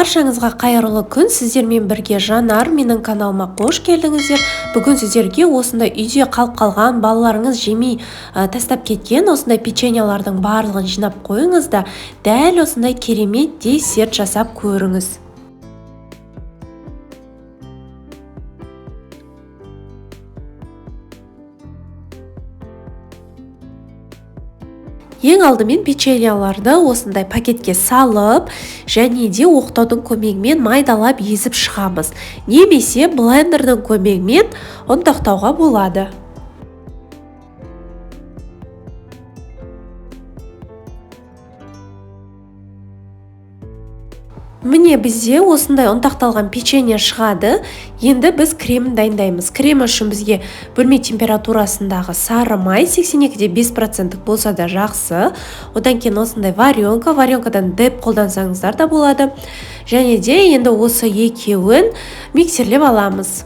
Баршаңызға қайырлы күн, сіздермен бірге Жанар, менің каналыма қош келдіңіздер. Бүгін сіздерге осындай үйде қалып қалған, балаларыңыз жемей тастап кеткен осындай печеньелардың барлығын жинап қойыңыз да, дәл осындай керемет десерт жасап көріңіз. Ең алдымен печеньеларды осындай пакетке салып, және де оқтаудың көмегімен майдалап езіп шығамыз. Немесе блендердің көмегімен ұнтақтауға болады. Міне бізде осындай ұнтақталған печенье шығады. Енді біз кремін дайындаймыз. Крем үшін бізге бөлме температурасындағы сары май 82,5% болса да жақсы. Одан кейін осындай варенка, варенкадан деп қолдансаңыздар да болады. Және де енді осы екеуін миксерлеп аламыз.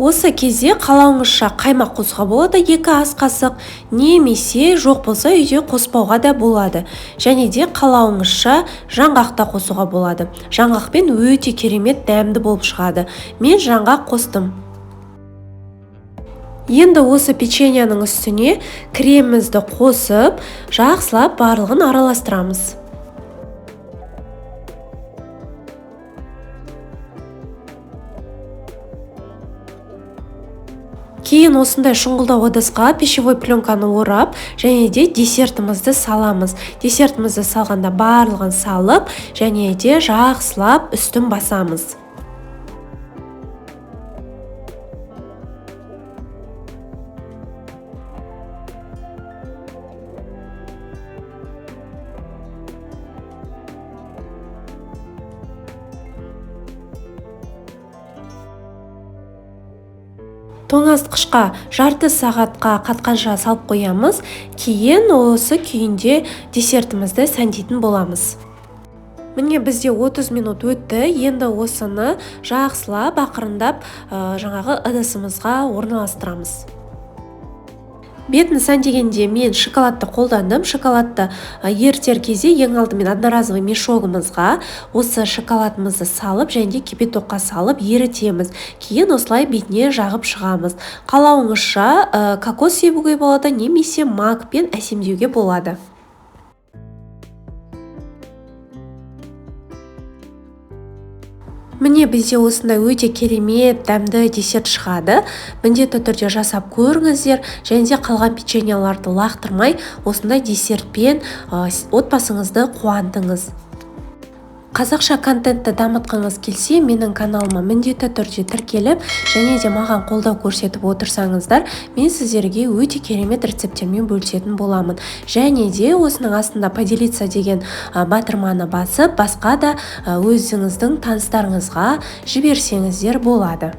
Осы кезде қалауыңызша қаймақ қосуға болады, 2 ас қасық, немесе жоқ болса үйде қоспауға да болады. Және де қалауыңызша жаңғақ та қосуға болады. Жаңғақпен өте керемет дәмді болып шығады. Мен жаңғақ қостым. Енді осы печеньенің үстіне кремімізді қосып, жақсылап барлығын араластырамыз. Кейін осындай шұңғылдау ыдысқа пищевой пленканы орап, және де десертімізді саламыз. Десертімізді салғанда барлығын салып, және де жақсылап үстін басамыз. Тоңазытқышқа жарты сағатқа қатқанша салып қоямыз. Кейін осы күйінде десертімізді сәндейтін боламыз. Міне бізде 30 минут өтті. Енді осыны жақсылап ақырындап, жаңағы ыдысымызға орналастырамыз. Бетін сәндегенде мен шоколадты қолдандым. Шоколадты ертер кезде ең алдымен одноразовый мешогымызға осы шоколадымызды салып, және де кипятокқа салып ерітеміз. Кейін осылай бетіне жағып шығамыз. Қалауыңызша кокос себуге болады, немесе макпен әсемдеуге болады. Міне бізде осындай өте керемет дәмді десерт шығады. Міндетті түрде жасап көріңіздер, және де қалған печеньеларды лақтырмай осындай десертпен отбасыңызды қуантыңыз. Қазақша контентті дамытқыңыз келсе, менің каналыма міндетті түрде тіркеліп, және де маған қолдау көрсетіп отырсаңыздар, мен сіздерге өте керемет рецепттермен бөлісетін боламын. Және де осының астында поделиться деген батырманы басып, басқа да өзіңіздің таныстарыңызға жіберсеңіздер болады.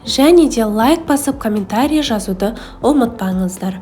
Және де лайк басып, комментарий жазуды ұмытпаңыздар.